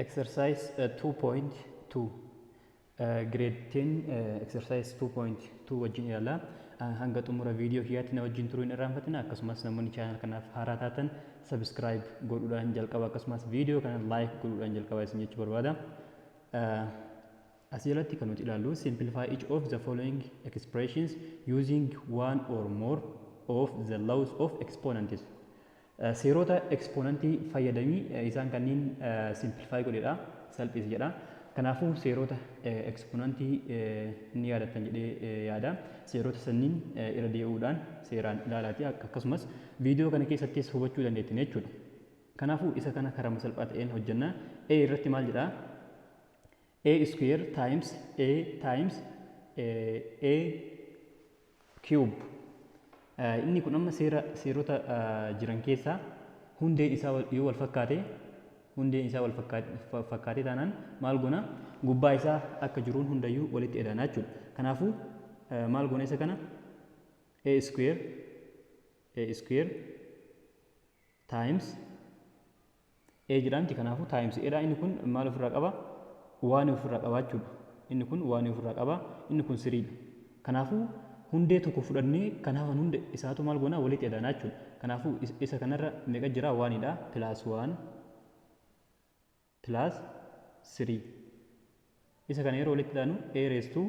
Exercise 2.2, grade 10, exercise 2.2 wajjin ilaalla. Hanga xumura viidiyoo kiyyaatti na wajjin turuu hin irraanfatina. Akkasumas namoonni channel kanaaf haaraa taatan subscribe godhuudhaan jalqaba, akkasumas viidiyoo kana like godhuudhaan jalqaba isin jechuu barbaada. As jalatti kan nuti ilaallu simplify each of the following expressions using one or more of the laws of exponents. Seerota exponentii fayyadamii isaan kanneen simplify godhedha, salphisi jedha. Kanaafuu seerota exponentii ni yaadattan jedhee yaada. Seerota sanniin irra deebi'uudhaan seeraan ilaalaati, akkasumas viidiyoo kana keessattis hubachuu dandeettan jechuudha. Kanaafuu isa kana karaa salphaa ta'een hojjenna. A irratti maal jedhaa? A square times A times A cube. Inni kun amma seera seerota jiran keessaa hundeen isaa yoo wal fakkaate, hundeen isaa wal fakkaate taanaan maal goona? Gubbaa isaa akka jiruun hundayyuu walitti edaana jechuudha. Kanaafuu maal goona? Isa kana A square, A square times A jedhamti. Kanaafuu times A dha. Inni kun maal ofirraa qaba? One ofirraa qaba jechuudha. Inni kun one ofirraa qaba. Inni kun threedha. Kanaafuu hundee tokko fudhannee kan hafan hunda isaatu maal goona? Walitti edaana jechuudha. Kanaafuu isa kanarra meeqa jira? Onedha. Plus one plus three. Isa kana yeroo walitti edaanu A raised to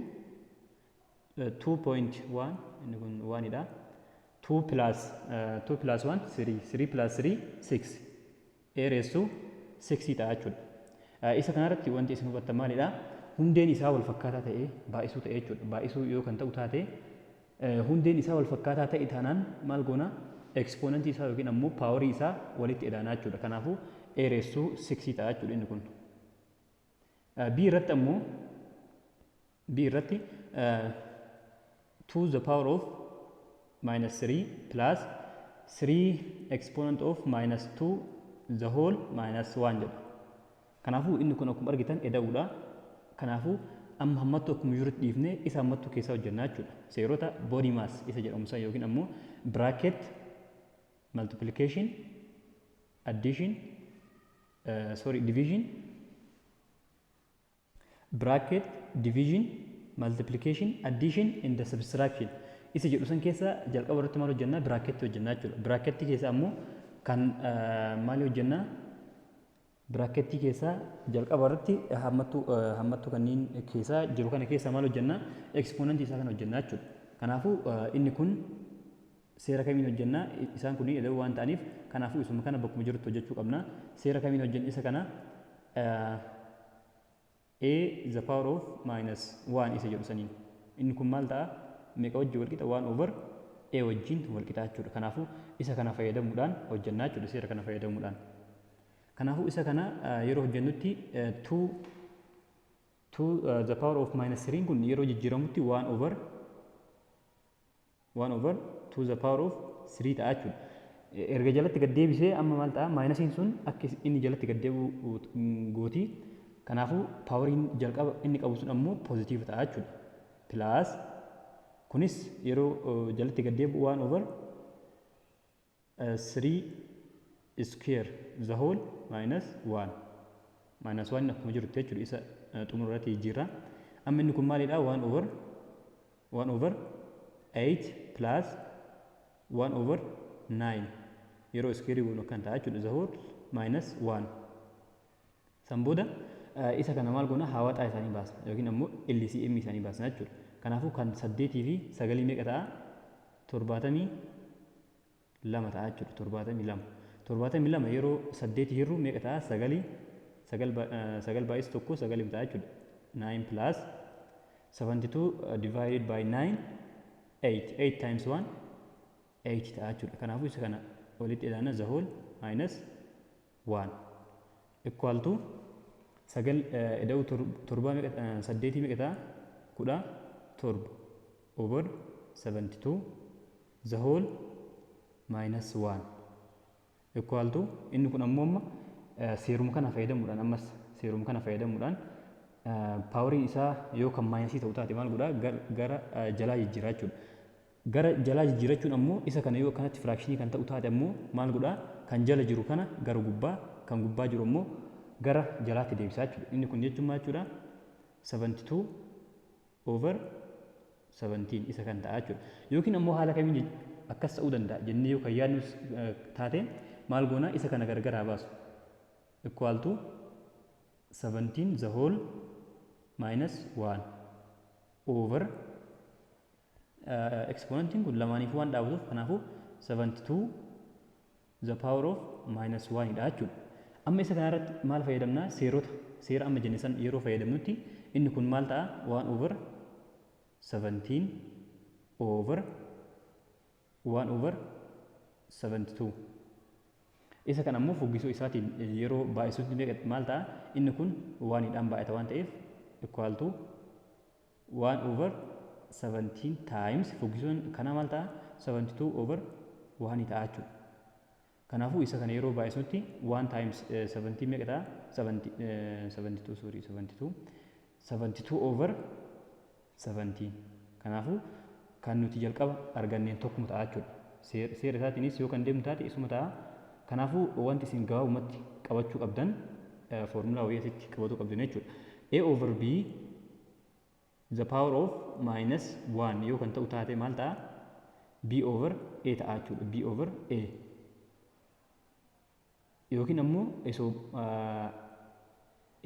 2.1, inni kun onedha. 2 plus 2 plus 1, 3, 3 plus 3, 6, A raised to 6 ta'a jechuudha. Isa kanarratti wanti isin hubattan maalidha? Hundeen isaa wal fakkaataa ta'ee baay'isuu ta'e jechuudha. Baay'isuu yoo kan ta'u taate, hundeen isaa wal fakkaataa ta'e taanaan maal goona? Exponentii isaa yookiin ammoo powerii isaa walitti edaanaa jechuudha. Kanaafuu A raised to 6 ta'a jechuudha inni kun. B irratti ammoo, B irratti 2 the power of minus 3 plus 3 exponent of minus 2 the whole minus 1 jedha. Kanaafuu inni kun akkuma argitan eda'uudha. Kanaafuu amma hammattuu akkuma jirutti dhiifnee isa hammattuu keessaa hojjennaa jechuudha. Seerota BODMAS isa jedhamu san yookiin ammoo bracket, multiplication, addition, sorry, division, bracket, division, multiplication, addition and the subtraction isa jedhu san keessa jalqaba irratti maal hojjennaa? Bracketti hojjennaa jechuudha. Bracketti keessa ammoo kan maali hojjennaa? Bracketti keessa jalqaba irratti hammattuu kanneen keessa jiru kana keessa maal hojjennaa? Exponentii isaa kana hojjennaa jechuudha. Kanaafuu inni kun seera kamiin hojjennaa? Isaan kun eda'uu waan ta'aniif, kanaafuu isuma kana bakkuma jirutti hojjechuu qabna. Seera kamiin hojjenna isa kana? A the power of minus 1 isa jedhu saniin. Inni kun maal ta'a? Meeqa wajjin walqixa? 1 over a wajjin walqixa jechuudha. Kanaafuu isa kana fayyadamuudhaan hojjennaa jechuudha, seera kana fayyadamuudhaan. Kanaafuu isa kana yeroo hojjennutti 2 2 the power of minus 3 kun yeroo jijjiiramutti 1 over 1 over 2 the power of 3 ta'a jechuudha. Erga jalatti gad deebisee amma maal ta'a? Minusiin sun akka inni jalatti gad deebi'u gooti. Kanaafuu poweriin jalqaba inni qabu sun ammoo positive ta'a jechuudha. Plus kunis yeroo jalatti gad deebi'u 1 over 3 square the whole minus 1, minus 1 akkuma jirutti jechuudha, isa xumura irratti jijjiirra. Amma inni kun maalidha? 1 over 1 over 8 plus 1 over 9 yeroo square goonu akkan ta'a jechuudha, the whole minus 1. San booda isa kana maal goona? Haawaxaa isaanii baasna yookiin ammoo LCM isaanii baasna jechuudha. Kanaafuu kan saddeetii fi sagalii meeqa ta'a? 72 ta'a jechuudha. 72. 72 yeroo saddeetii hirru meeqa ta'a? Sagalii, sagal, sagal baay'is tokko sagalii ta'a jechuudha. 9 plus 72 divided by 9, 8, 8 times 1, 8 ta'a jechuudha. Kanaafuu isa kana walitti ilaana, the whole minus 1 equal to sagal ida'uu torbaa meeqa, saddeetii meeqa ta'a? 17 over 72 the whole minus 1 equal to, inni kun ammoo amma seeruma kana fayyadamuudhaan, ammas seeruma kana fayyadamuudhaan poweriin isaa yoo kan minusii ta'u taate maal godhaa? Gara jalaa jijjiiraa jechuudha. Gara jalaa jijjiirachuun ammoo isa kana yoo akkanatti fractionii kan ta'u taate ammoo maal godhaa? Kan jala jiru kana gara gubbaa, kan gubbaa jiru ammoo gara jalaatti deebisaa jechuudha. Inni kun jechuun maal jechuudha? 72 over 17 isa kan ta'a jechuudha. Yookiin ammoo haala kamiin akkas ta'uu danda'a jennee yoo kan yaadnu taate, maal goona? Isa kana gargaraa baasu. Equal to 17 the whole minus 1 over exponentiin kun lamaaniif waan dhaabatuuf, kanaafuu 72 the power of minus 1 dha jechuudha. Amma isa kanarratti maal fayyadamnaa? Seerota, seera amma jenne san yeroo fayyadamnutti inni kun maal ta'a? 1 over 17 over 1 over 72. Isa kan ammoo fuggisoo isaatiin yeroo baay'isutti maal ta'a? Inni kun oneiidhaan baay'ata waan ta'eef, equal to 1 over 17 times fuggisoon kana maal ta'a? 72 over 1 ta'a jechuudha. Kanaafuu isa kana yeroo baay'isutti 1 times 17 meeqa ta'a? 72, sorry, 72, 72 over 17. Kanaafuu kan nuti jalqaba arganneen tokkuma ta'a jechuudha. Seera isaatiinis yoo kan deemnu taate isuma ta'a. Kanaafuu wanti isin gabaabumatti qabachuu qabdan, foormulaa wayii asitti qabachuu qabdan jechuudha. A over B the power of minus 1 yoo kan ta'u taate maal ta'a? B over A ta'a jechuudha. B over A. Yookiin ammoo isoo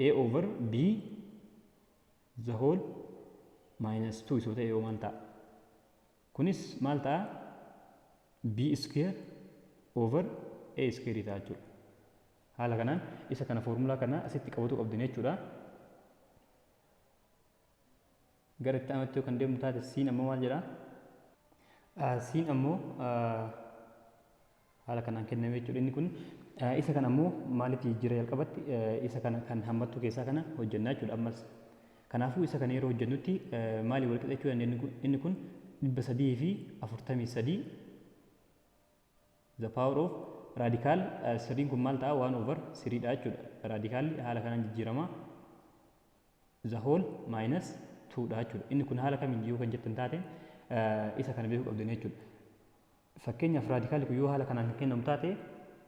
A over B the whole minus 2 isoo ta'e yoo maal ta'a? Kunis maal ta'a? B square over A square ta'a jechuudha. Haala kanaan isa kana, foormulaa kana asitti qabatu qabdan jechuudha. Gara itti aanutti yoo kan deemnu taate, C'n ammoo maal jedhaa? C'n ammoo haala kanaan kenname jechuudha. Inni kun isa kana ammoo maalitti jijjiira? Jalqabatti isa kana kan hammattuu keessaa kana hojjennaa jechuudha ammas. Kanaafuu isa kana yeroo hojjennutti maalii wal qixa jechuu dandeenya? Inni kun 343 the power of radical threeiin kun maal ta'a? 1 over threedha jechuudha. Radicalli haala kanaan jijjiirama. The whole minus 2 dha jechuudha. Inni kun haala kamiin yoo kan jettan taate, isa kana beekuu qabdan jechuudha. Fakkeenyaaf, radicalli kun yoo haala kanaan kan kennamu taate,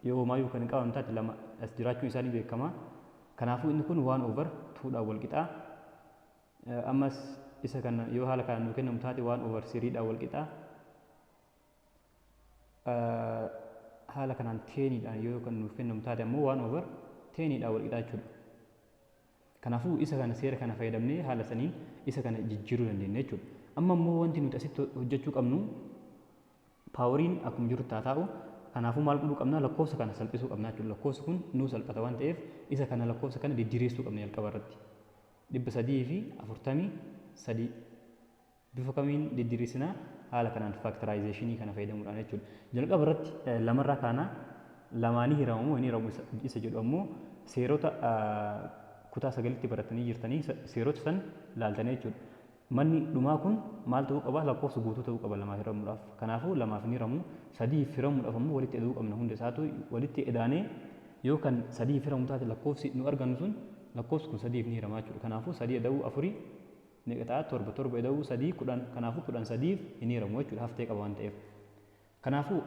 yoo homaayyuu kan hin qabamu taate, lama as jiraachuun isaanii beekama. Kanaafuu inni kun 1 over 2dhaan wal qixaa. Ammas isa kana yoo haala kanaan nu kennamu taate, 1 over threedhaan wal qixaa. Haala kanaan teniidhaan yoo kan nuuf kennamu taate ammoo, 1 over teniidhaan wal qixaa jechuudha. Kanaafuu isa kana seera kana fayyadamnee haala saniin isa kana jijjiiruu dandeenya jechuudha. Amma immoo wanti nuti asitti hojjechuu qabnu, poweriin akkuma jiru haa taa'u. Kanaafuu maal godhuu qabna? Lakkoofsa kana salphisuu qabna jechuudha. Lakkoofsi kun nuu salphata waan ta'eef, isa kana, lakkoofsa kana didiriirsuu qabna jalqaba irratti. 343 bifa kamiin didiriirsinaa? Haala kanaan, factorizationii kana fayyadamuudhaan jechuudha. Jalqaba irratti lamarraa kaanaa, lamaanii hiramu moo hin hiramu isa jedhu ammoo seerota kutaa sagalitti baratanii jirtanii, seerota san laaltanii jechuudha. Manni dhumaa kun maal ta'uu qaba? Lakkoofsa guutuu ta'uu qaba lamaaf hiramuudhaaf. Kanaafuu lamaaf hin hiramu. Sadiif hiramuudhaaf ammoo walitti ida'uu qabna, hunda isaatu walitti idaanee yoo kan sadiif hiramu taate, lakkoofsi nu argannu sun, lakkoofsi kun sadiif ni hiramaa jechuudha. Kanaafuu sadii ida'uu afurii meeqa ta'a? Torba. Torba ida'uu sadii 10. Kanaafuu 10 sadiif hin hiramu jechuudha, haftee qaba waan ta'eef. Kanaafuu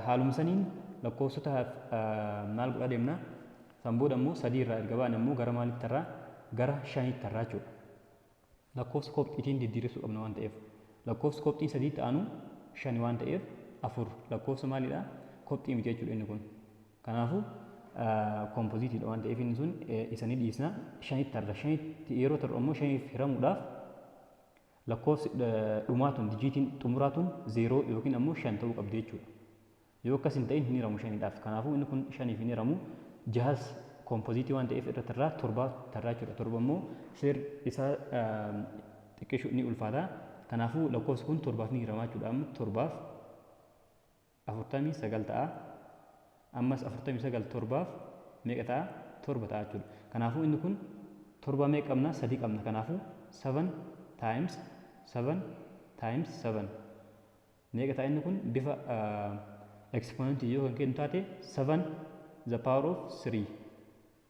haaluma saniin lakkoofsota maal godhaa deemna? San booda immoo sadii irraa erga baane immoo gara maalitti tarraa? Gara shanitti tarraa jechuudha. Lakkoofsa kophxiitiin diddiirsuu qabna waan ta'eef. Lakkoofsa kophxiin sadii ta'anu shani waan ta'eef, afur lakkoofsa maalidha? Kophxii miti jechuudha inni kun. Kanaafuu compositeiidha waan ta'eef, inni sun isa ni dhiisna, shanitti tarra. Shanitti yeroo tarru ammoo shaniif hiramuudhaaf lakkoofsi dhumaa tun, digitiin xumuraa tun zeeroo yookiin ammoo shan ta'uu qabdi jechuudha. Yoo akkas hin ta'in hin hiramu shaniidhaaf. Kanaafuu inni kun shaniif hin hiramu. Jahas compositeii waan ta'eef irra tarraa, torba tarraa jechuudha. Torba immoo seerri isaa xiqqeessuu ni ulfaata. Kanaafuu lakkoofsi kun torbaaf ni hiramaa jechuudha. Amma torbaaf 49 ta'a. Ammas 49 torbaaf meeqa ta'a? Torba ta'a jechuudha. Kanaafuu inni kun torba meeqa qabna? Sadii qabna. Kanaafuu 7 times 7 times 7 meeqa ta'a? Inni kun bifa exponentii yoo kan kennu taate, 7 the power of 3.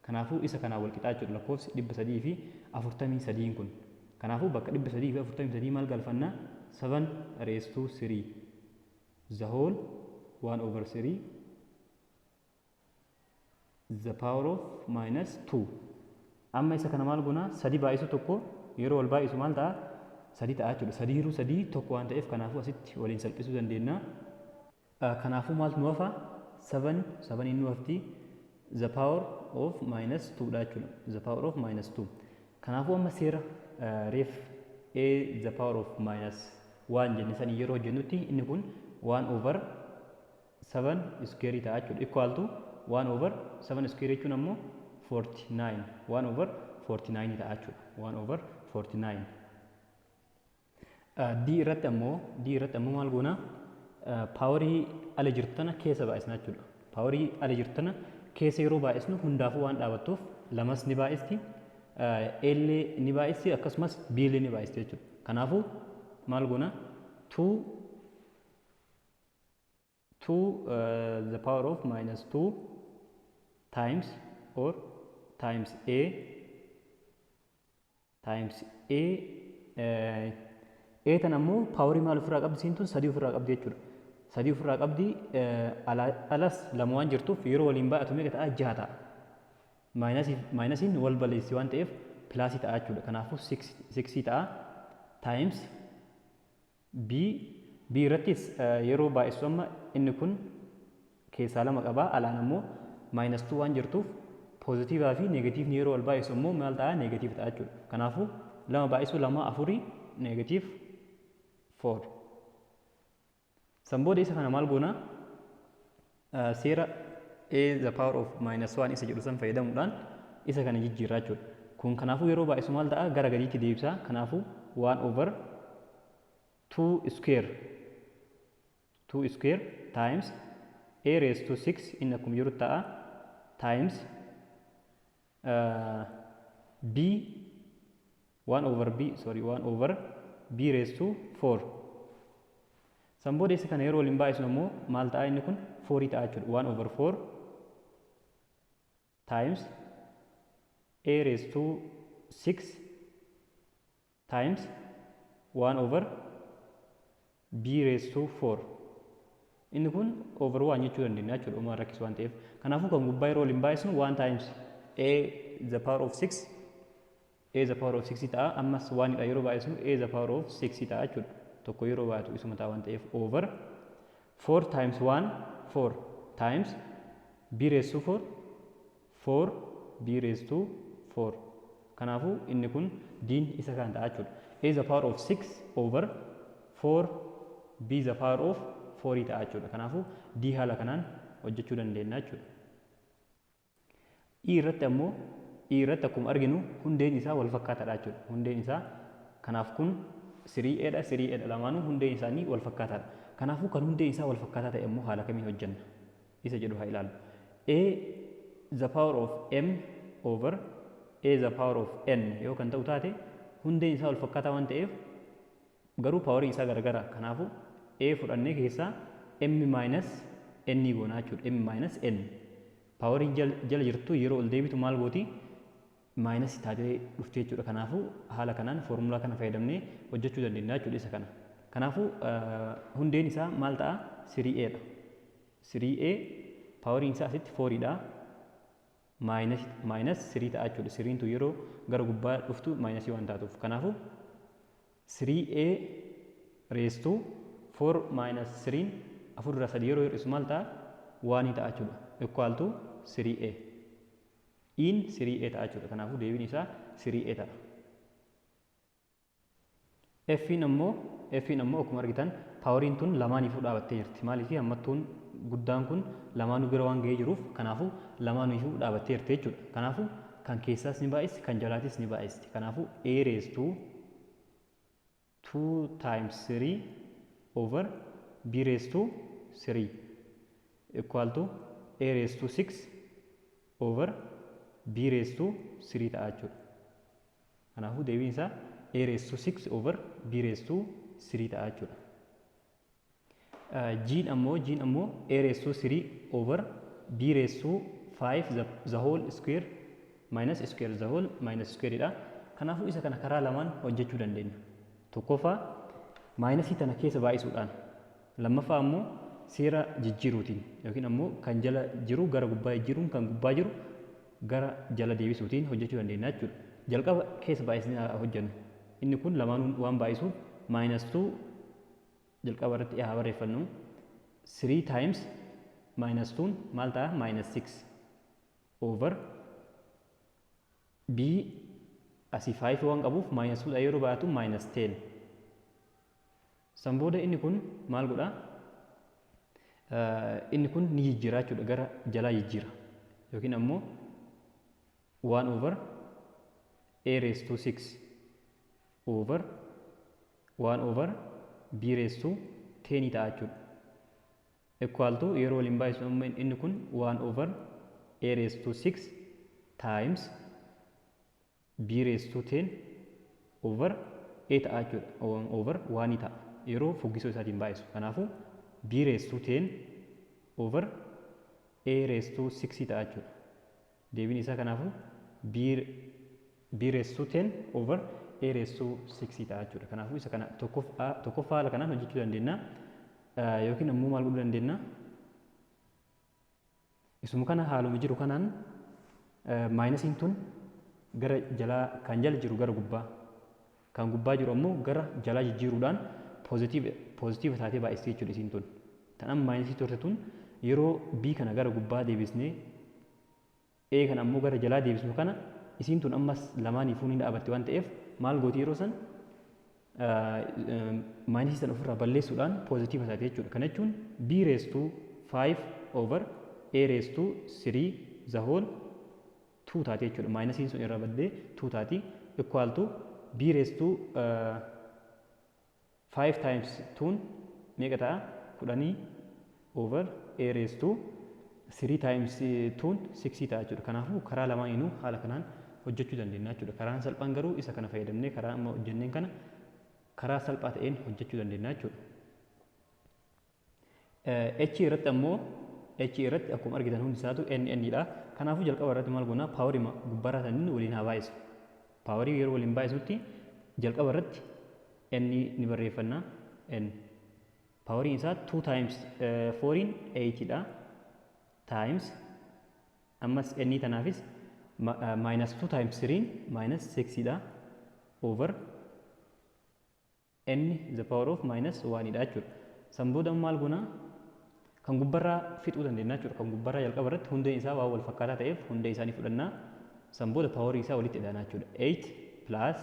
Kanaafuu isa kanaan wal qixaa jechuudha lakkoofsi 343n kun. Kanaafuu bakka 343 maal galfannaa? 7 raised to 3 the whole 1 over 3. the power of minus 2. Amma isa kana maal goona? Sadi baay'isu tokko yeroo wal baay'isu maal ta'a? Sadi ta'a jechuudha. Sadii hiruu sadii tokko waan ta'eef, kanaafuu asitti waliin salphisuu dandeenya. Kanaafuu maaltu nu hafa? Seven, seveniin nu hafti, the power of minus 2 dha jechuudha. The power of minus 2. Kanaafuu amma seera reef a the power of minus 1 jenne sanii yeroo hojjennutti, inni kun 1 over 7 square ta'a jechuudha. Equal to 1 over 7 square jechuun ammoo 49, 1 over 49 ta'a jechuudha. 1 over 49. D irratti ammoo, D irratti ammoo maal goona? Powerii ala jirtu tana keessa baay'isna jechuudha. Powerii ala jirtu tana keessa yeroo baay'isnu hundaafuu waan dhaabattuuf, lamas ni baay'isti, A illee ni baay'isti, akkasumas B illee ni baay'isti jechuudha. Kanaafuu maal goona? 2 2 the power of minus 2 times or times A times A. A tan ammoo powerii maal ofirraa qabdi? Siin tun sadii ofirraa qabdi jechuudha. Sadii ofirraa qabdi, alas lama waan jirtuuf yeroo waliin baay'atu meeqa ta'a? Jaha ta'a. Minusiin wal balleessi waan ta'eef plusii ta'a jechuudha. Kanaafuu sixii ta'a times B. B irrattis yeroo baay'isu amma inni kun keessaa lama qabaa, alaan ammoo minus 2 waan jirtuuf, positiveaa fi negativeni yeroo wal baay'isu immoo maal ta'a? Negative ta'a jechuudha. Kanaafuu lama baay'isu lama afurii, negative 4. San booda isa kana maal goona? Seera a the power of minus 1 isa jedhu san fayyadamuudhaan isa kana jijjiirraa jechuudha. Kun kanaafuu yeroo baay'isu maal ta'a? Gara gadiitti deebisa. Kanaafuu 1 over 2 square, 2 square times a raised to 6, inni akkuma jiru ta'a, times b 1 over b, sorry, 1 over b raised to 4. San booda isa kana yeroo waliin baay'isnu ammoo maal ta'a? Inni kun 4 ta'a jechuudha. 1 over 4 times a raised to 6 times 1 over b raised to 4. Inni kun over 1 jechuu dandeenya jechuudha, uumaan rakkisu waan ta'eef. Kanaafuu kan gubbaa yeroo waliin baay'isnu 1 times a the power of 6, a the power of 6 ta'a. Ammas 1 dha yeroo baay'isnu a the power of 6 ta'a jechuudha. Tokko yeroo baay'atu isuma ta'a waan ta'eef, over 4 times 1, 4 times b raised to 4, 4 b raised to 4. Kanaafuu inni kun diin isa kan ta'a jechuudha. A the power of 6 over 4 b the power of 4 ta'a jechuudha. Kanaafuu d haala kanaan hojjechuu dandeenya jechuudha. E irratti ammoo, E irratti akkuma arginu hundeen isaa wal fakkaataadha jechuudha. Hundeen isaa kanaaf kun 3A dha, 3A dha, lamaanuu hundeen isaanii wal fakkaataadha. Kanaafuu kan hundeen isaa wal fakkaataa ta'e immoo haala kamiin hojjenna isa jedhu haa ilaallu. A the power of m over a the power of n yoo kan ta'u taate, hundeen isaa wal fakkaataa waan ta'eef garuu powerii isaa garagara. Kanaafuu a fudhannee keessaa m minus n goonaa jechuudha. M minus n. Powerii jala jirtu yeroo ol deebitu maal gooti? Minus taatee dhufte jechuudha. Kanaafuu haala kanaan foormulaa kana fayyadamnee hojjechuu dandeenya jechuudha isa kana. Kanaafuu hundeen isaa maal ta'a? 3A dha. 3A poweriin isaa asitti 4dha. Minus 3 ta'a jechuudha. Threeiintu yeroo gara gubbaa dhuftu minusii waan taatuuf. Kanaafuu 3A raised to 4 minus 3, afur irraa sadii yeroo hir'isu maal ta'a? Oneii ta'a jechuudha. Equal to 3A. In 3A ta'a jechuudha. Kanaafuu deebiin isaa 3A ta'a. F'n ammoo akkuma argitan poweriin tun lamaaniifuu dhaabattee jirti. Maaliif? Hammattuun guddaan kun lamaanuu bira waan ga'ee jiruuf, kanaafuu lamaaniifuu dhaabattee jirti jechuudha. Kanaafuu kan keessaas ni baay'isti, kan jalaatis ni baay'isti. Kanaafuu A raised to 2 times 3 over B raised to 3 equal to A raised to 6 over B raised to 3 ta'a jechuudha. Kanaafuu deebiin isaa A raised to 6 over B raised to 3 ta'a jechuudha. G'n ammoo A raised to 3 over B raised to 5 the whole square minus square, the whole minus square dha. Kanaafuu isa kana karaa lamaan hojjechuu dandeenya. Tokkoffaa, minusii tana keessa baay'isuudhaan, lammaffaa ammoo Seera jijjiiruutiin yookiin ammoo kan jala jiru gara gubbaa jijjiiruun, kan gubbaa jiru gara jala deebisuutiin hojjechuu dandeenya jechuudha. Jalqaba keessa baay'isnee hojjennu. Inni kun lamaanuu waan baay'isuuf minus 2 jalqaba irratti haa barreeffannu. 3 times minus 2 maal ta'a? Minus 6 over b. Asii 5 waan qabuuf minus 2 dha yeroo baay'atu minus 10. San booda inni kun maal godha? Inni kun ni jijjiira jechuudha, gara jalaa jijjiira. Yookiin ammoo 1 over a raised to 6 over 1 over b raised to 10 ta'a jechuudha. Equal to, yeroo waliin baay'isu amma inni kun 1 over a raised to 6 times b raised to 10 over a ta'a jechuudha. Over 1 ta'a. Yeroo fuggisoo isaatiin baay'isu. Kanaafuu b raised to 10 over a raised to 6 ta'a jechuudha. Deebiin isaa kanaafuu b raised to 10 over a raised to 6 ta'a jechuudha. Kanaafuu isa kana tokkoffaa haala kanaan hojjechuu dandeenya. Yookiin ammoo maal godhuu dandeenya? Isuma kana haaluma jiru kanaan minusiin tun gara jalaa, kan jala jiru gara gubbaa, kan gubbaa jiru ammoo gara jalaa jijjiiruudhaan positive taatee baay'istee jechuudha isiin tun. Tan amma minusii turte tun yeroo b kana gara gubbaa deebisnee a kana ammoo gara jalaa deebisnu kana, isiin tun ammas lamaaniifuu ni dhaabatti waan ta'eef, maal gooti? Yeroo san minusii sana ofirraa balleessuudhaan positive taate jechuudha. Kana jechuun b raised to 5 over a raised to 3 the whole 2 taate jechuudha. Minusiin sun irraa baddee 2 taati, equal to b raised to 5 times 2 meeqa ta'a? 10 over a raised to 3 times 2 6 ta'a jechuudha. Kanaafuu karaa lamaaniinuu haala kanaan hojjechuu dandeenya jechuudha. Karaan salphaan garuu isa kana fayyadamnee, karaa amma hojjenneen kana karaa salphaa ta'een hojjechuu dandeenya jechuudha. H irratti ammoo, H irratti akkuma argitan hundi isaatu N N dha. Kanaafuu jalqaba irratti maal goona? Powerii gubbaarraa saniin waliin haa baay'isu. Powerii yeroo waliin baay'isutti jalqaba irratti N ni barreeffanna. N. Poweriin isaa 2 times 4 8 dha. Times ammas N tanaafis minus 2 times 3 minus 6 dha. Over n the power of minus 1 dha jechuudha. San booda maal goona? Kan gubbarraa fixuu dandeenya jechuudha. Kan gubbarraa jalqaba irratti hundeen isaa waan wal fakkaataa ta'eef hundee isaanii fudhannaa. San booda powerii isaa walitti hidhanaa jechuudha. 8 plus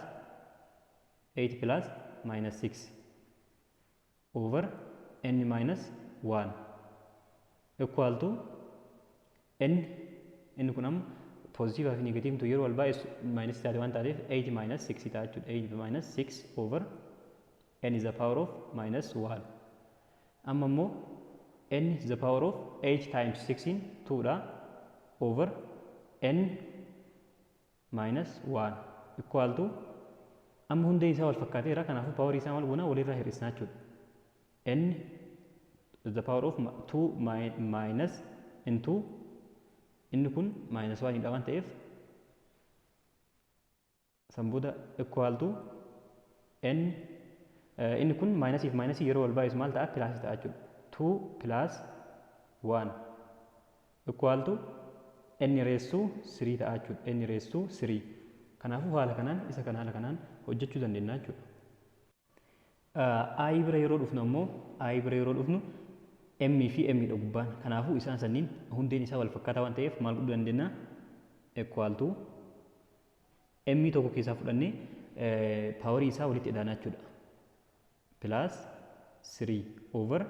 8 plus minus 6 over n minus 1 equal to n. Inni kun amma positivaa fi negativeni yeroo wal baay'isu minus taate waan taateef 8 minus 6 ta'a jechuudha. 8 minus 6 over n is the power of minus 1. Amma immoo n is the power of 8 times 6 in 2 dha, over n minus 1 equal to, amma hundee isaa wal fakkaateera, kanaafuu powerii isaa maal goona? Walirraa hir'isnaa jechuudha. N is the power of 2 minus into, inni kun minus 1 dha waan ta'eef, san booda equal to n. Inni kun minusii fi minusii yeroo wal baay'isu maal ta'a? Plusii ta'a jechuudha. 2 plus 1 equal to n raised to 3 ta'a jechuudha. N raised to 3. Kanaafuu haala kanaan isa kana haala kanaan hojjechuu dandeenya jechuudha. I bira yeroo dhufnu ammoo, I bira yeroo dhufnu M fi M dha gubbaan. Kanaafuu isaan sanniin hundeen isaa wal fakkaataa waan ta'eef maal godhuu dandeenya? Equal to M tokko keessaa fudhannee powerii isaa walitti hidhaana jechuudha. Plus 3 over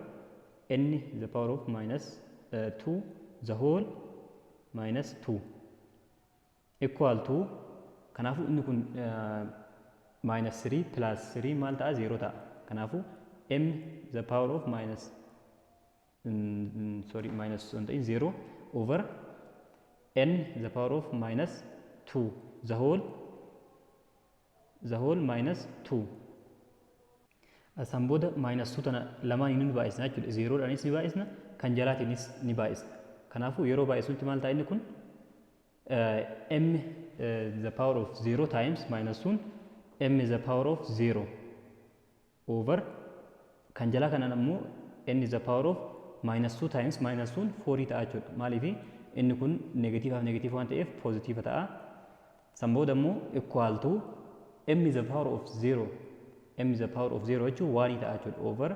n the power of minus 2 the whole minus 2 equal to, kanaafuu inni kun minus 3 plus 3 maal ta'a? 0 ta'a. Kanaafuu m the power of minus, sorry, minus hin ta'in, 0 over n the power of minus 2 the whole minus 2. San booda minus 2 tana lamaan ni baay'isna jechuudha. Zerodhaanis ni baay'isna, kan jalaatiinis ni baay'isna. Kanaafuu yeroo baay'isutti maal ta'a inni kun? M the power of 0 times minus 2 m the power of 0 over, kan jalaa kanaan ammoo n the power of minus 2 times minus 2 4 ta'a jechuudha. Maaliif? Inni kun negatiivaaf negatiiva waan ta'eef poozitiiva ta'a. San booda immoo equal to m is the power of 0. M is the power of 0 jechuun 1 ta'a jechuudha. Over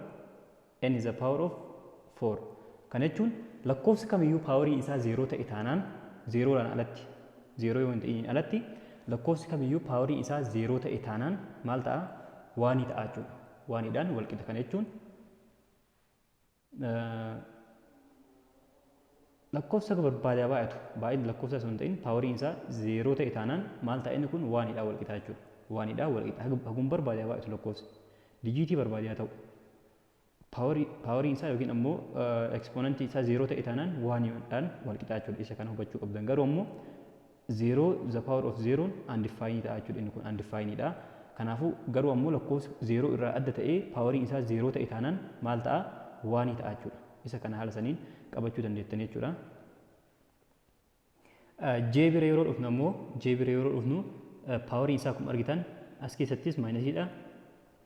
n is the power of 4. Kana jechuun lakkoofsi kamiyyuu paawariin isaa 0 ta'e taanaan, 0dhaan alatti, 0 yoo hin ta'in alatti, lakkoofsi kamiyyuu paawariin isaa 0 ta'e taanaan maal ta'a? 1 ta'a jechuudha. 1dhaan wal qixa. Kana jechuun lakkoofsa barbaadaa baay'atu, baay'inni lakkoofsa osoo hin ta'in, paawariin isaa 0 ta'e taanaan maal ta'a? Inni kun 1dhaan wal qixa jechuudha. 1dhaan wal qixa. Hagum barbaadaa baay'atu, lakkoofsi dijiitii barbaadaa ta'u, paawariin isaa yookiin ammoo ekspoonantii isaa 0 ta'e taanaan 1dhaan wal qixa jechuudha. Isa kana hubachuu qabdan. Garuu ammoo 0 the power of 0 undefined ta'a jechuudha. Inni kun undefined dha. Kanaafuu garuu ammoo lakkoofsi 0 irraa adda ta'ee paawariin isaa 0 ta'e taanaan maal ta'a? 1 ta'a jechuudha. Isa kana haala saniin qabachuu dandeettan jechuudha. J bira yeroo dhufnu ammoo, J bira yeroo dhufnu, paawariin isaa akkuma argitan as keessattis minusiidha,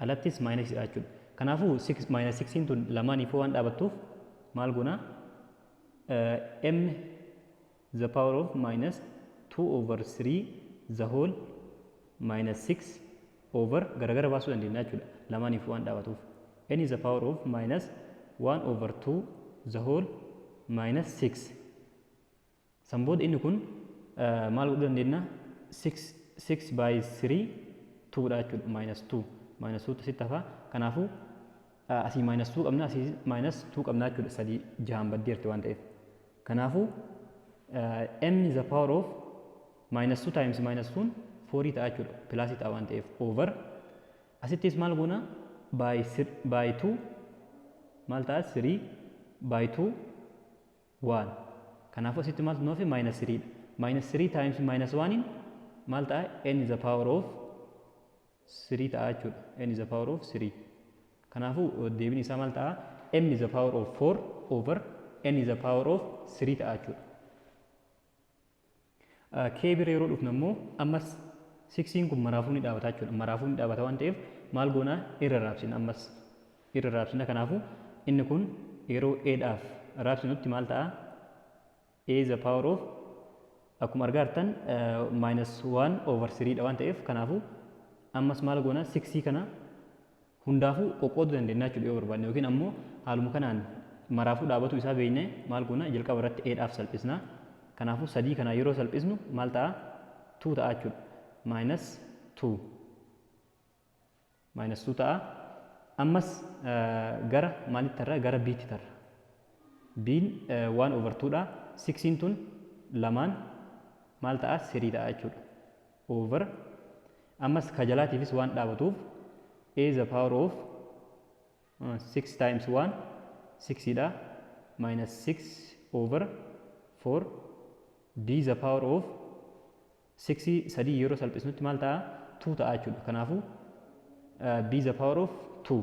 alattis minusiidha jechuudha. Kanaafuu 6 minus 6 tun lamaaniifuu waan dhaabattuuf maal goona? M the power of minus 2 over 3 the whole minus 6 over garagara baasuu dandeenya jechuudha, lamaaniif waan dhaabatuuf. N is the power of minus 1 over 2 the whole minus 6. San booda inni kun maal godhuu dandeenya? 6 6 by 3 2 dha jechuudha. Minus 2, minus 2 asitti hafa. Kanaafuu asii minus 2 qabna, asii minus 2 qabna jechuudha, sadii jahaan baddeerti waan ta'eef. Kanaafuu m is the power of minus 2 times minus 2 4 ta'a jechuudha, plusii ta'a waan ta'eef. Over asittis maal goona? By 2 maal ta'a? 3 by 2 1. Kanaafuu asitti maaltu nu hafe? Minus 3 dha. Minus 3 times minus 1 maal ta'a? N is the power of 3 ta'a jechuudha. N is the power of 3. Kanaafuu deebiin isaa maal ta'a? M is the power of 4 over n is the power of 3 ta'a jechuudha. K bira yeroo dhufnu ammoo ammas sixiin kun maraafuu ni dhaabata jechuudha. Maraafuu ni dhaabata waan ta'eef maal goonaa? Irra raabsina, ammas irra raabsina. Kanaafuu inni kun yeroo A dhaaf raabsinutti maal ta'a? A is the power of, akkuma argaa jirtan, minus 1 over 3 dha waan ta'eef, kanaafuu ammas maal goona? Sixii kana hundaafuu qoqqooduu dandeenya jechuudha yoo barbaadne, yookiin ammoo haaluma kanaan maraafuu dhaabatu isaa beekne maal goona? Jalqaba irratti A dhaaf salphisna. Kanaafuu sadii kana yeroo salphisnu maal ta'a? 2 ta'a jechuudha. Minus 2, minus 2 ta'a. Ammas gara maalitti tarra? Gara B'tti tarra. B'n 1 over 2 dha. Sixiin tun lamaan maal ta'a? 3 ta'a jechuudha. Over ammas ka jalaatiifis waan dhaabatuuf a the power of 6 times 1 6 dha, minus 6 over 4, b the power of 6, sadii yeroo salphisnutti maal ta'a? 2 ta'a jechuudha. Kanaafuu b the power of 2.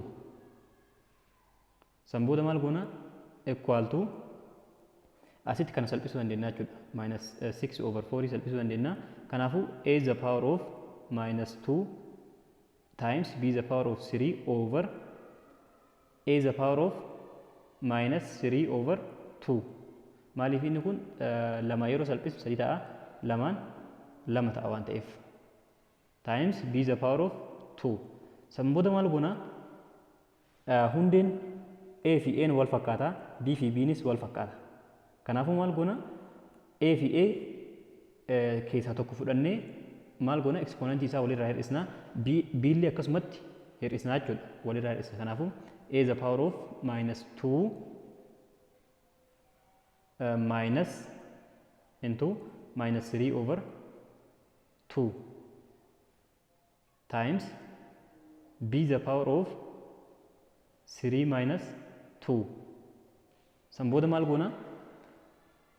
San booda maal goona? Equal to, asitti kana salphisuu dandeenya jechuudha. Minus 6 over 4 salphisuu dandeenya. Kanaafuu a the power of minus 2 times b the power of 3 over a the power of minus 3 over 2. Maaliif? Inni kun lama yeroo salphisu sadii ta'a, lamaan lama ta'a waan ta'eef, times b the power of 2. San booda maal goona? Hundeen a fi n wal fakkaata, b fi b'nis wal fakkaata. Kanaafuu maal goona? A fi a keessaa tokko fudhannee maal goona? Ekspoonantii isaa walirraa hir'isna. B illee akkasumatti hir'isna jechuudha, walirraa hir'isna. Kanaafuu a the power of minus 2 minus into minus 3 over 2 times b the power of 3 minus 2. San booda maal goona?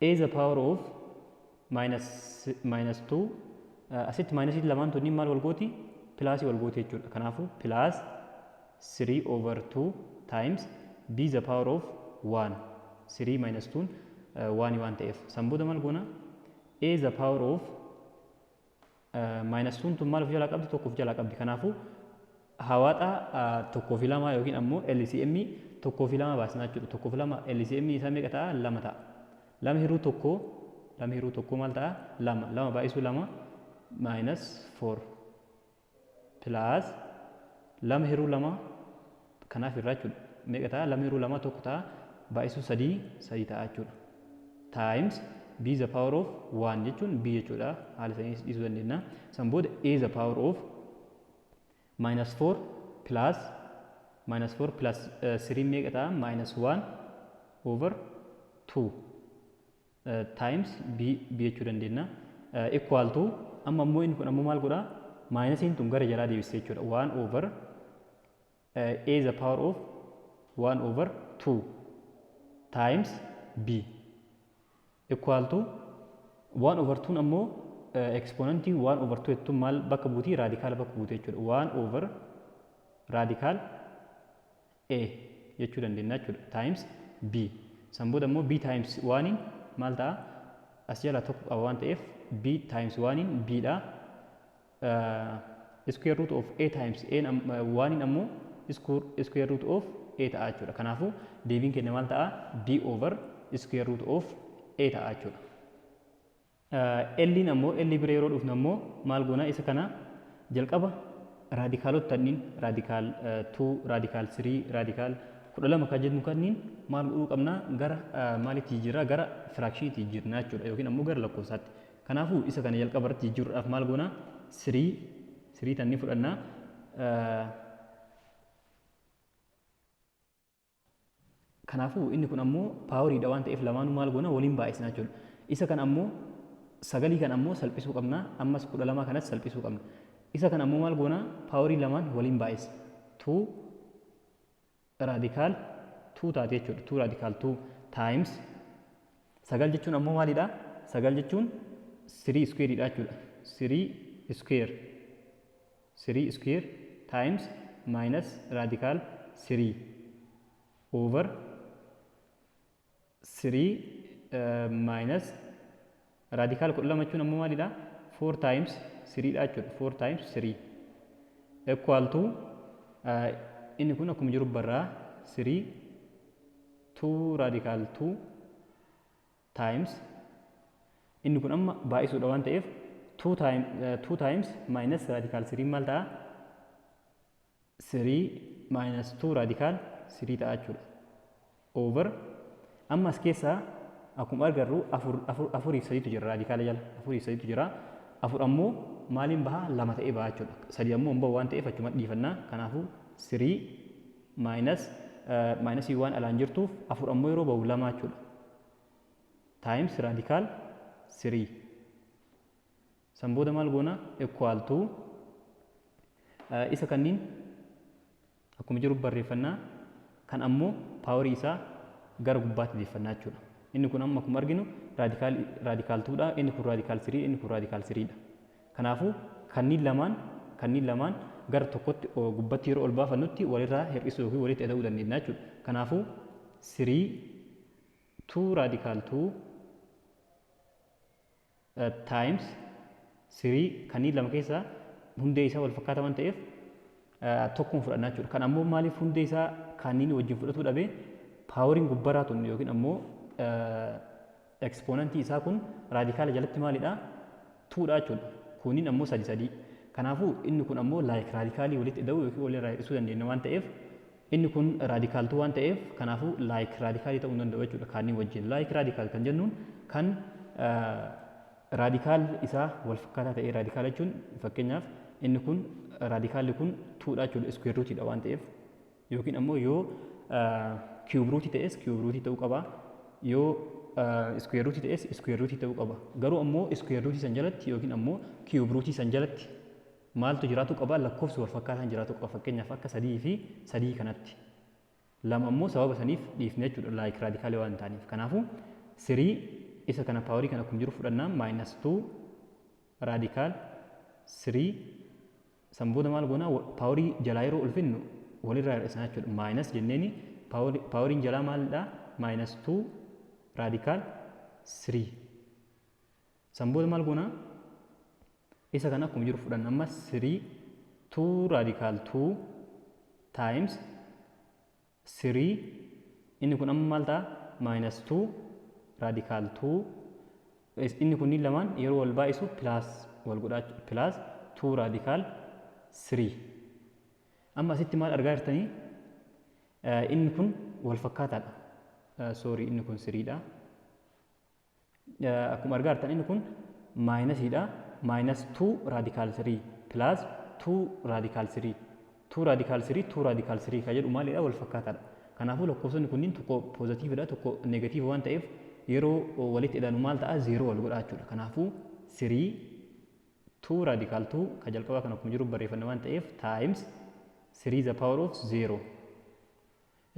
A the power of minus 2, asitti minusii lamaan tunniin maal wal gooti? Plusii wal gooti jechuudha. Kanaafuu plus 3 over 2 times b the power of 1, 3 minus 2 1 waan ta'eef. San booda maal goona? A the power of minus 2 tun maal of jalaa qabdi? Tokko of jalaa qabdi. Kanaafuu Hawaaxaa tokkoo fi lama yookiin ammoo LCM tokkoo fi lama baasnaa jechuudha. Tokkoo fi lama LCM isaa meeqa ta'a? Lama ta'a. Lama hiruu tokkoo, lama hiruu tokkoo maal ta'a? Lama. Lama baay'isuu lama minus 4 plus lama hiruu lama kanaaf irraa jechuudha. Meeqa ta'a? Lama hiruu lama tokko ta'a. Baay'isuu sadii sadii ta'a jechuudha. Times b the power of 1 jechuun b jechuudha. Haala sanii dhiisuu dandeenya. San booda a the power of minus 4 plus minus 4 plus 3 meeqa ta'a? Minus 1 over 2 times b b jechuu dandeenya. Equal to amma ammoo inni kun ammoo maal godhaa? Minusiin tun gara jalaa deebisee jechuudha. 1 over a the power of 1 over 2 times b equal to 1 over 2 ammoo exponentii 1 over 2 jettuun maal bakka buutii? Radical bakka buutee jechuudha. 1 over radical a jechuu dandeenya jechuudha. Times b. San booda immoo b times 1 maal ta'a? As jala tokko qaba waan ta'eef b times 1 b dha. Square root of a times a 1 ammoo square root of a ta'a jechuudha. Kanaafuu deebiin keenya maal ta'a? B over square root of a ta'a jechuudha. L'n ammoo L bira yeroo dhufnu ammoo maal goona? Isa kana jalqaba radicalota kanneen radical 2, radical 3, radical 12 kan jennu kanneen maal godhuu qabna? Gara maalitti jijjiirraa? Gara fractioniitti jijjiirnaa jechuudha yookiin ammoo gara lakkoofsaatti. Kanaafuu isa kana jalqaba irratti jijjiiruudhaaf maal goona? 3 3 tannii fudhannaa. Kanaafuu inni kun ammoo poweriidha waan ta'eef lamaanuu maal goona? Waliin baay'isna jechuudha. Isa kana ammoo sagalii kan ammoo salphisuu qabna, ammas 12 kanas salphisuu qabna. Isa kana ammoo maal goona? Powerii lamaan waliin baay'isna. 2 radical 2 taate jechuudha. 2 radical 2 times sagal jechuun ammoo maalidha? Sagal jechuun 3 square dha jechuudha. 3 square 3 square times minus radical 3 over 3 minus radical 12 jechuun ammoo maalidha? 4 times 3 dha jechuudha. 4 times 3 equal to inni kun akkuma jiru barraa 3 2 radical 2 times inni kun amma baay'isuudha waan ta'eef 2 times 2 times minus radical 3 maal ta'a? 3 minus 2 radical 3 ta'a jechuudha. Over amma as keessaa akkuma agarru afur afur afuriif sadiitu jira, radicala jala afuriif sadiitu jira. Afur ammoo maaliin bahaa? Lama ta'ee bahaa jechuudha. Sadi ammoo hin bahu waan ta'eef achuma dhiifannaa. Kanaafuu 3 minus minusii waan alaan jirtuuf afur ammoo yeroo bahu lama jechuudha. Times radical 3. San booda maal goona? Equal to isa kanniin akkuma jiru barreeffannaa, kan ammoo powerii isaa gara gubbaatti deeffannaa jechuudha. Inni kun amma akkuma arginu radical radical 2dha, inni kun radical 3, inni kun radical 3dha. Kanaafuu kanneen lamaan gara tokkotti gubbatti yeroo ol baafannutti walirraa hir'isuu yookiin walitti ida'uu dandeenya jechuudha. Kanaafuu 3 2 radical 2 times 3 kanneen lama keessaa hundee isaa wal fakkaataa waan ta'eef tokkuma fudhannaa jechuudha. Kan ammoo maaliif hundee isaa kanneen wajjin fudhatuu dhabe? Poweriin gubbaraa tun yookiin ammoo exponentii isaa kun radicala jalatti maalidha? Twodha jechuudha. Kuniin ammoo sadi sadii. Kanaafuu inni kun ammoo like radicalii walitti ida'uu yookiin walirraa hir'isuu dandeenya waan ta'eef, inni kun radical two waan ta'eef, kanaafuu like radicalii ta'uu hin danda'u jechuudha kaaniin wajjin. Like radical kan jennuun kan radical isaa wal fakkaataa ta'e. Radical jechuun fakkeenyaaf inni kun radicalli kun twodha jechuudha, square rootiidha waan ta'eef, yookiin ammoo yoo cube rootii ta'es cube rootii ta'uu qaba, yoo square rootii ta'es square rootii ta'uu qaba. Garuu ammoo square rootii san jalatti yookiin ammoo cube rootii san jalatti maaltu jiraatu qaba? Lakkoofsi wal fakkaataan jiraatu qaba. Fakkeenyaaf akka sadii fi sadii kanatti. Lama ammoo sababa saniif dhiifne jechuudha, like radicalii waan hin taaneef. Kanaafuu three isa kana powerii kana akkuma jiru fudhannaa, minus 2 radical 3. San booda maal goonaa? Powerii jalaa yeroo ulfinnu walirraa hir'isnaa jechuudha. Minus jenneeni poweriin jalaa maalidha? Minus 2 radical 3. San booda maal goonaa? Isa kana akkuma jiru fudhanna, amma 3 2 radical 2 times 3, inni kun amma maal ta'a? Minus 2 radical 2. Inni kunniin lamaan yeroo wal baay'isu plus wal godhaa, plus 2 radical 3. Amma asitti maal argaa jirtanii? Inni kun wal fakkaataadha. Sorry, inni kun 3dha. Akkuma argaa jirtan inni kun minusiidha. Minus 2 radical 3 plus 2 radical 3, 2 radical 3, 2 radical 3 kan jedhu maalidha? Wal fakkaataadha. Kanaafuu lakkoofsonni kunniin tokko positivedha, tokko negative waan ta'eef yeroo walitti hidhanu maal ta'a? Zero wal godha jechuudha. Kanaafuu 3 2 radical 2 kan jalqabaa kan akkuma jiru barreeffanne waan ta'eef times 3 the power of 0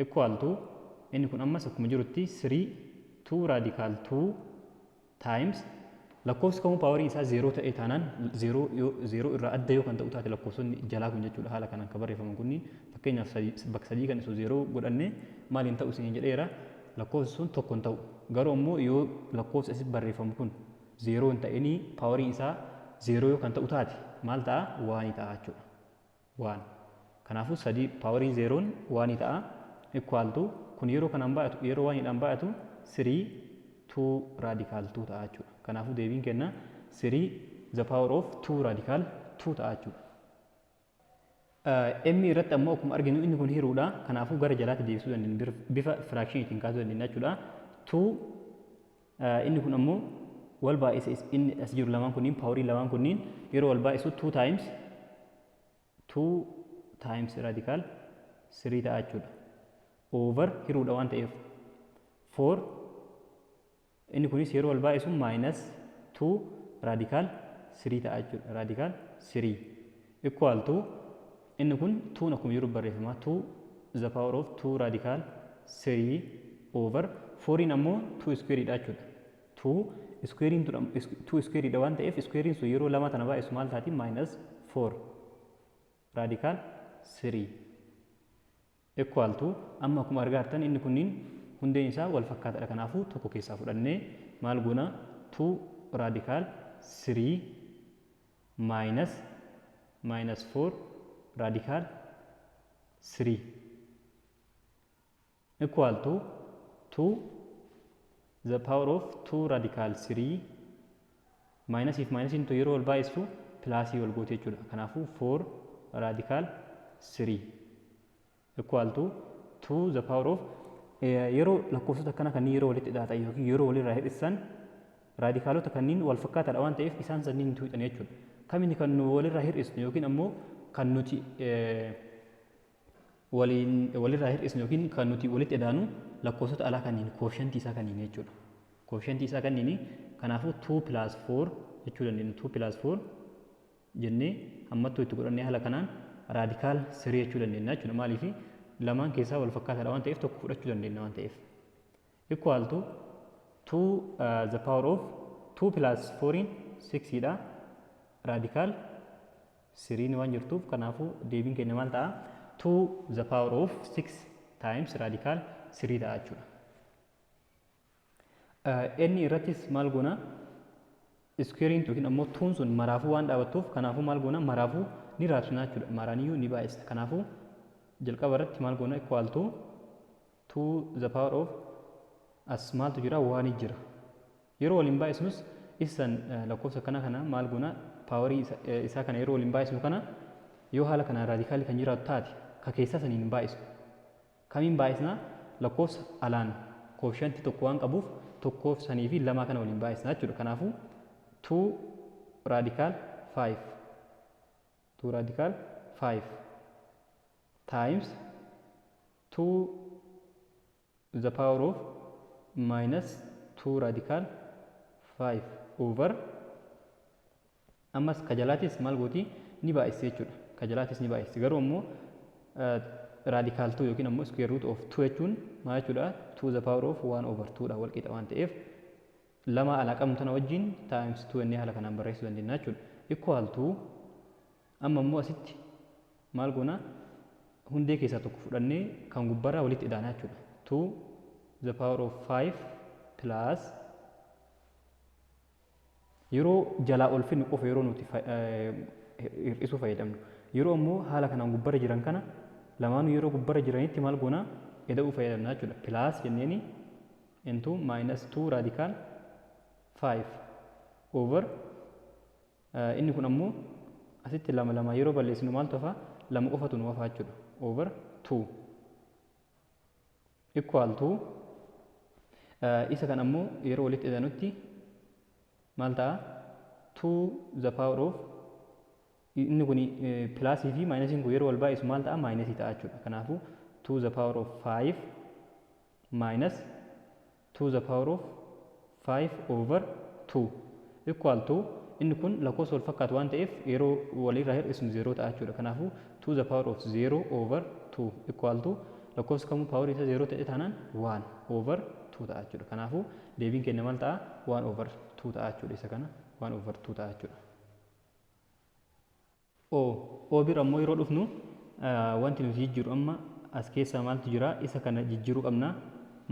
equal to, inni kun ammas akkuma jirutti 3 2 radical 2 times, lakkoofsi kamuu poweriin isaa 0 ta'e taanaan, 0 irraa adda yoo kan ta'u taate, lakkoofsonni jalaa kun jechuudha, haala kanaan kan barreeffaman kunniin, fakkeenyaaf bakka sadii kan isu 0 godhanne maaliin ta'u isin jedheera? Lakkoofsi sun tokko hin ta'u. Garuu ammoo yoo lakkoofsi asitti barreeffamu kun 0 hin ta'inii poweriin isaa 0 yoo kan ta'u taate maal ta'a? One ta'a jechuudha. One. Kanaafuu sadii poweriin zeroon one ta'a, equal to, kun yeroo kanaan baay'atu, yeroo oneiidhaan baay'atu 3 2 radical 2 ta'a jechuudha. Kanaafuu deebiin kenna 3 the power of 2 radical 2 ta'a jechuudha. M irratti ammoo akkuma arginu inni kun hiruudha. Kanaafuu gara jalaatti deebisuu dandeenya. Bifa fractioniitiin kaasuu dandeenya jechuudha. 2, inni kun ammoo wal baay'ise, inni as jiru lamaan kunniin, powerii lamaan kunniin yeroo wal baay'isu 2 times 2 times radical 3 ta'a jechuudha. Over hiruudha waan ta'eef 4, inni kunis yeroo wal baay'isu minus 2 radical 3 ta'a jechuudha. Radical 3 equal to, inni kun 2 akkuma jiru barreeffama, 2 the power of 2 radical 3 over 4 ammoo 2 square dha jechuudha. 2 square, 2 square dha waan ta'eef square sun yeroo lama tana baay'isu maal taati? Minus 4 radical 3 equal to, amma akkuma argaa jirtan inni kunniin hundeen isaa wal fakkaataadha. Kanaafuu tokko keessaa fudhannee maal goona? 2 radical 3 minus 4 radical 3 equal to 2 the power of 2 radical 3, minus if minus into yeroo wal baay'istu plusii wal goote jechuudha. Kanaafuu 4 radical 3 equal to 2 the power of, yeroo lakkoofsota akkana kanneen yeroo walitti hidhaatan yookiin yeroo walirraa hir'isan radicalota kanneen wal fakkaataadha waan ta'eef isaan sanniin hin tuuxan jechuudha. Kamini kan nu walirraa hir'isnu yookiin ammoo kan nuti waliin walirraa hir'isnu yookiin kan nuti walitti idaanu lakkoofsota alaa kanneen, coefficientii isaa kanneen jechuudha. Coefficientii isaa kanneen, kanaafuu 2 plus 4 jechuu dandeenya. 2 plus 4 jennee hammattuu itti godhannee haala kanaan radical 3 jechuu dandeenya jechuudha. Maaliif? Lamaan keessaa wal fakkaataadha waan ta'eef tokko fudhachuu dandeenya waan ta'eef. Equal to 2 the power of 2 plus 4 in 6 dha. Radical 3 waan jirtuuf kanaafuu deebiin keenya maal ta'a? 2 the power of 6 times radical 3 ta'a jechuudha. Inni irrattis maal goona? Squareiin yookiin ammoo twon sun maraafuu waan dhaabattuuf kanaafuu maal goona? Maraafuu ni raabsina jechuudha. Maraaniyyuu ni baay'ista. Kanaafuu jalqaba irratti maal goona? Equal to 2 the power of, as maaltu jira? One jira. Yeroo waliin baay'isnus isan lakkoofsa kana kana maal goona? Powerii isaa kana yeroo waliin baay'isnu kana yoo haala kanaan radicalii kan jiraatu taate ka keessaa saniin hin baay'isnu. Kamiin baay'isnaa? Lakkoofsa alaan coefficientii tokko waan qabuuf tokkoof sanii fi lamaa kana waliin baay'isna jechuudha. Kanaafuu 2 radical 5, 2 radical 5 times 2 the power of minus 2 radical 5 over, ammas ka jalaatis maal gooti? Ni baay'issi jechuudha. Ka jalaatis ni baay'issi. Garuu ammoo radical 2 yookiin ammoo square root of 2 jechuun maal jechuudha? 2 the power of 1 over 2 dha wal qixa waan ta'eef lama alaa qabnu tana wajjin times 2 jennee haala kanaan barreessuu dandeenya jechuudha. Equal to, amma immoo asitti maal goona? Hundee keessaa tokko fudhannee kan gubbaarraa walitti idaanaa jechuudha. 2 the power of 5 plus, yeroo jalaa ol finnu qofa yeroo nuti hir'isuu fayyadamnu. Yeroo ammoo haala kanaan gubbarra jiran kana lamaanuu yeroo gubbarra jiranitti maal goona? Ida'uu fayyadamna jechuudha. Plus jenneeni into minus 2 radical 5 over inni kun ammoo asitti lama lama yeroo balleessinu maaltu hafa? Lama qofatu nu hafa jechuudha. Over 2 equal to isa kan ammoo yeroo walitti idanutti maal ta'a? 2 the power of inni kun plusii fi minusiin kun yeroo wal baay'isu maal ta'a? Minusii ta'a jechuudha. Kanaafuu 2 the power of 5 minus 2 the power of 5 over 2 equal to inni kun lakkoofsa wal fakkaatu waan ta'eef yeroo walirraa hir'isnu 0 ta'a jechuudha. Kanaafuu 2 the power of 0 over 2 equal to lakkoofsa kamuu power isaa 0 ta'e taanaan 1 over 2 ta'a jechuudha. Kanaafuu deebiin keenya maal ta'a? 1 over 2 ta'a jechuudha. Isa kana 1 over 2 ta'a jechuudha. O O bira ammoo yeroo dhufnu wanti nuti jijjiiru amma as keessaa maaltu jira? Isa kana jijjiiruu qabna.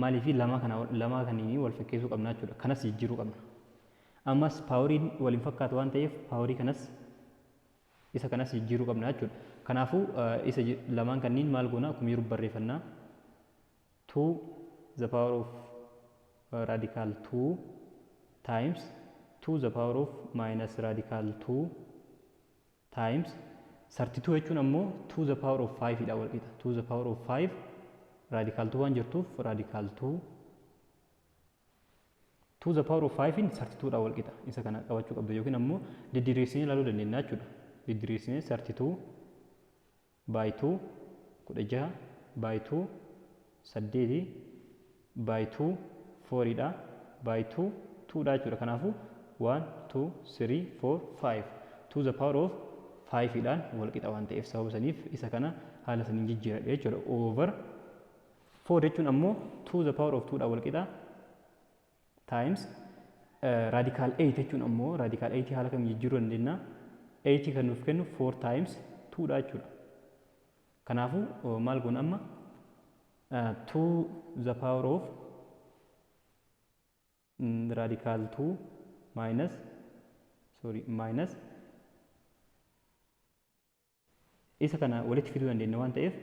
Maaliifi lama kana lama kaniin wal fakkeessuu qabna jechuudha. Kanas jijjiiruu qabna. Ammas poweriin waliin fakkaatu waan ta'eef powerii kanas isa kanas jijjiiruu qabna jechuudha. Kanaafuu isa lamaan kanneen maal goona? Akkuma jiru barreeffannaa. 2 the power of radical 2 times 2 the power of minus radical 2 times 32 jechuun ammoo 2 the power of 5 dha wal qixa. 2 the power of 5 radical 2 waan jirtuuf radical 2 2 the power of 5 in 32 dha wal qixa. Isa kana qabachuu qabdu yookiin ammoo didiriirsinee ilaaluu dandeenya jechuudha. Didiriirsinee 32 by 2 16 by 2 8 by 2 4 dha by 2 2 dha jechuudha. Kanaafuu 1 2 3 4 5 2 the power of 5 dhaan wal qixa waan ta'eef sababa saniif isa kana haala saniin jijjiiradhe jechuudha. Over 4 jechuun ammoo 2 the power of 2 dha wal qixa times radical 8 jechuun ammoo radical 8 haala kamiin jijjiiruu dandeenya? 8 kan nuuf kennu 4 times 2 dha jechuudha. Kanaafuu maal goona amma? 2 the power of radical 2 minus, sorry, minus isa kana walitti fiduu dandeenya waan ta'eef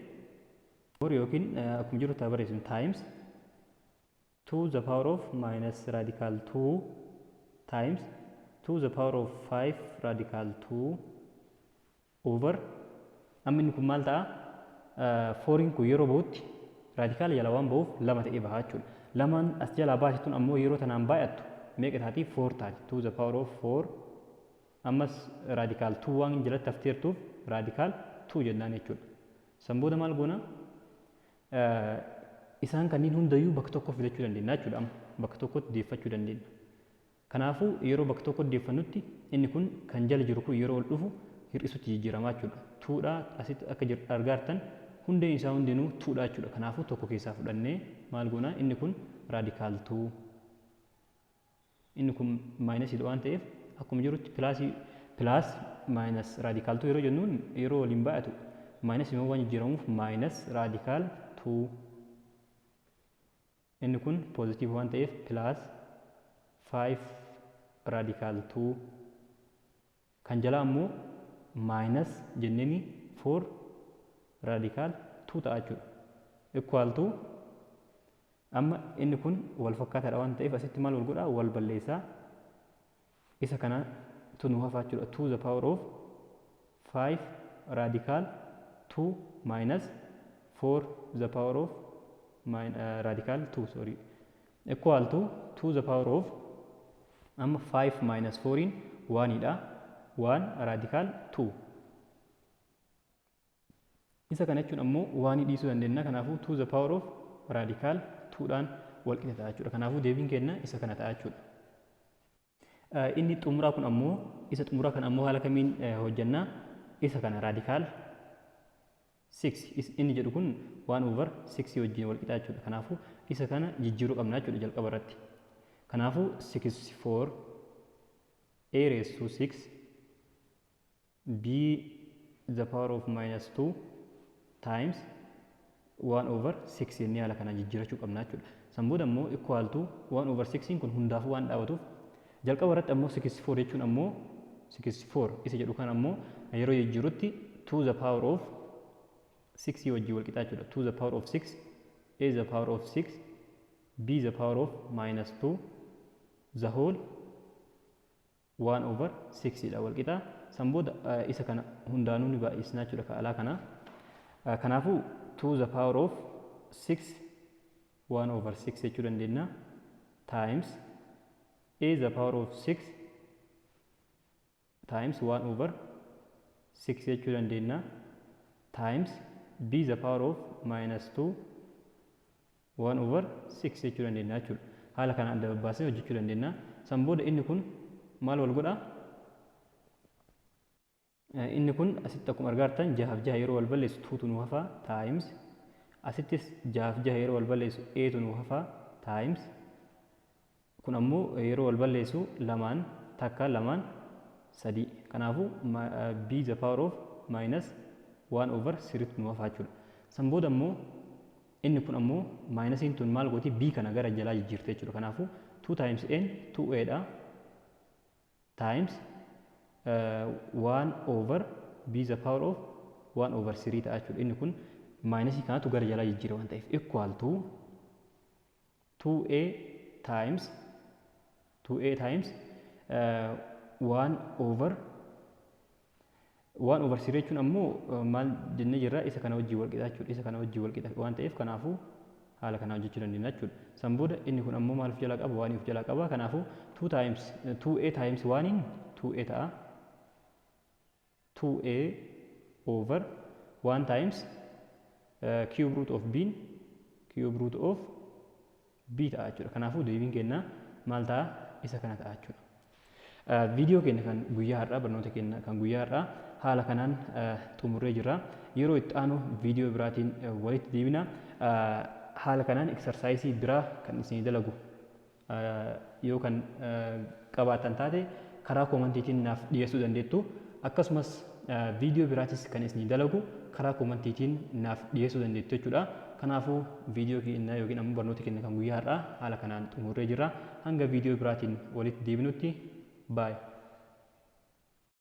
yookiin akkuma jiru taa barreessinu times 2 the power of minus radical 2 times 2 the power of 5 radical 2 over amma inni kun maal ta'a? Fouriin kun yeroo bahutti radical jala waan bahuuf lama ta'ee baha jechuudha. Lamaan as jalaa baate tun ammoo yeroo tanaan baay'attu meeqa taati? 4 taati. 2 the power of 4 ammas radical 2 waan jalatti hafteertuuf radical 2 jennaan jechuudha. San booda maal goona? Isaan kanneen hundayyuu bakka tokko fidachuu dandeenya jechuudha, amma bakka tokkotti deeffachuu dandeenya. Kanaafuu yeroo bakka tokkotti deeffannutti inni kun kan jala jiru kun yeroo ol dhufu hir'isutti jijjiiramaa jechuudha. Twodhaa asitti akka argaa jirtan hundeen isaa hundinuu twodha jechuudha. Kanaafuu tokko keessaa fudhannee maal goona? Inni kun radical 2, inni kun minusiidha waan ta'eef akkuma jirutti plusii plus minus radical 2 yeroo jennuun yeroo waliin baay'atu minus immoo waan jijjiiramuuf minus radical 2, inni kun positive waan ta'eef plus 5 radical 2, kan jalaa ammoo minus jenneeni 4 radical 2 ta'a jechuudha. Equal to amma inni kun wal fakkaataadha waan ta'eef asitti maal wal godhaa? Wal balleessaa. Isa kana tu nu hafaa jechuudha. 2 the power of 5 radical 2 minus 4 the power of radical 2, sorry, equal to 2 the power of amma 5 minus 4 in 1 dha, 1 radical 2. Isa kana jechuun ammoo waan dhiisuu dandeenya. Kanaafuu 2 the power of radical 2 dhaan wal qixa ta'a jechuudha. Kanaafuu deebiin keenya isa kana ta'a jechuudha. Inni xumuraa kun ammoo isa xumuraa kan ammoo haala kamiin hojjannaa? Isa kana radical 6 inni jedhu kun 1 over 6 wajjin wal qixa jechuudha. Kanaafuu isa kana jijjiiruu qabna jechuudha jalqaba irratti. Kanaafuu 64 a raised to 6 b the power of minus 2 times 1 over 6 jennee haala kanaan jijjiirachuu qabna jechuudha. San booda immoo equal to 1 over 6 kun hundaafuu waan dhaabatuuf jalqaba irratti ammoo 64 jechuun ammoo 64 isa jedhu kan ammoo yeroo jijjiirutti 2 the power of 6 wajjin wal qixa jechuudha. 2 the power of 6 a the power of 6 b the power of minus 2 the whole 1 over 6 dha wal qixa. San booda isa kana hundaanuu ni baay'isnaa jechuudha ka alaa kana. Kanaafuu 2 the power of 6 1 over 6 jechuu dandeenya, times a the power of 6 times 1 over 6 jechuu dandeenya, times b the power of minus 2 1 over 6 jechuu dandeenya jechuudha. Haala kana adda babbaasnee hojjechuu dandeenya. San booda inni kun maal wal godha? Inni kun asitti akkuma argaa jirtan jahaaf jaha yeroo wal balleessu twotu nu hafa, times asittis jahaaf jaha yeroo wal balleessu atu nu hafa, times kun ammoo yeroo wal balleessu lamaan takka lamaan sadii. Kanaafuu b the power of minus 1 over 3 nu hafa jechuudha. San booda ammoo inni kun ammoo minusiin tun maal gooti? B kana gara jalaa jijjiirte jechuudha. Kanaafuu 2 times n 2a dha, times 1 over b the power of 1 over 3 ta'a jechuudha. Inni kun minusii kanatu gara jalaa jijjiira waan ta'eef equal to 2a times 2a times 1 over 1 over 3 jechuun ammoo maal jennee jirra? Isa kana wajjin wal qixa jechuudha. Isa kana wajjin wal qixa waan ta'eef kanaafuu haala kanaa hojjechuu dandeenya jechuudha. San booda inni kun ammoo maal of jalaa qaba? One of jalaa qaba. Kanaafuu 2 times 2a times 1 2a ta'a. 2a over 1 times cube root of b, cube root of b ta'a jechuudha. Kanaafuu deebiin keenya maal ta'a? Isa kana ta'a jechuudha. Viidiyoo keenya kan guyyaa har'aa, barnoota keenya kan guyyaa har'aa haala kanaan xumurree jirra. Yeroo itti aanu viidiyoo biraatiin walitti deebina. Haala kanaan exerciseii biraa kan isinii dalagu yoo kan qabaattan taate karaa commentiitiin naaf dhiyeessuu dandeettu. Akkasumas viidiyoo biraatis kan isinii dalagu karaa commentiitiin naaf dhiyeessuu dandeettu jechuudha. Kanaafuu viidiyoo keenya yookiin ammoo barnoota keenya kan guyyaa har'aa haala kanaan xumurree jirra. Hanga viidiyoo biraatiin walitti deebinutti, baay'ee.